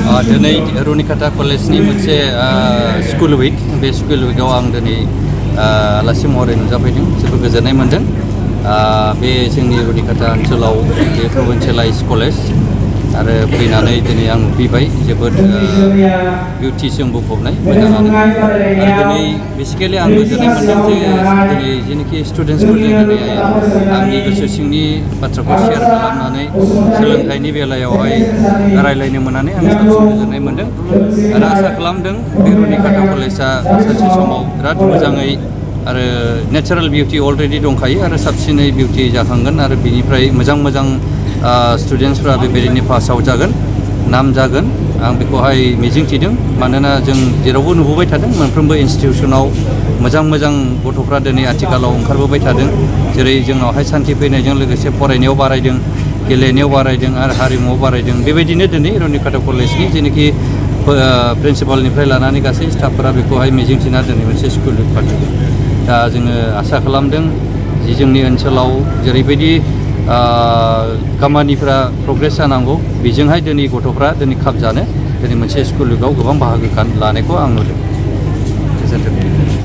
दिनै रुनिकाटा कलेजनि मोनसे स्कुल उइक बे स्कुल उइकआव आं दिनै आलासि महरै नुजाफैदों जोबोद गोजोननाय मोनदों बे जोंनि रुनिकाटा ओनसोलाव बे प्रभिन्सियेलाइज कलेज आरो फैनानै दिनै आं नुफैबाय जोबोद बिउटिजों बुंफबनाय मोजाङानो आरो दिनै बेसिकेलि आं गोजोननाय मोनदों जे दिनै जेनाखि स्टुडेन्टसफोरजों दिनै आंनि गोसो सिंनि बाथ्राखौ शेयार खालामनानै सोलोंथाइनि बेलायावहाय रायलायनो मोननानै आं साबसिन गोजोननाय मोनदों आरो आसा खालामदों बे रुनिकाटा कलेजआ सानसे समाव बिराद मोजाङै आरो नेचारेल बिउटि अलरेडि दंखायो आरो साबसिनै बिउटि जाखांगोन आरो बिनिफ्राय मोजां स्टुडेन्टसफ्रा बेबायदिनो पास आउट जागोन नाम जागोन आं बेखौहाय मिजिंथिदों मानोना जों जेरावबो नुबोबाय थादों मोनफ्रोमबो इनस्टिटिउसनाव मोजां गथ'फ्रा दिनै आथिखालाव ओंखारबोबाय थादों जेरै जोंनावहाय सान्थि फैनायजों लोगोसे फरायनायाव बारायदों गेलेनायाव बारायदों आरो हारिमुआव बारायदों बेबायदिनो दिनै रुनिकाटा कलेजनि जेनाखि प्रिन्सिपालनिफ्राय लानानै गासै स्टाफफोरा बेखौहाय मिजिंथिना दिनै मोनसे स्कुल फाथिदों दा जोङो आसा खालामदों जि जोंनि ओनसोलाव जेरैबायदि खामानिफ्रा प्रग्रेस जानांगौ बेजोंहाय दिनै गथ'फ्रा दिनै खाब जानो दिनै मोनसे स्कुल उइकआव गोबां बाहागो लानायखौ आं नुदों गोजोन्थों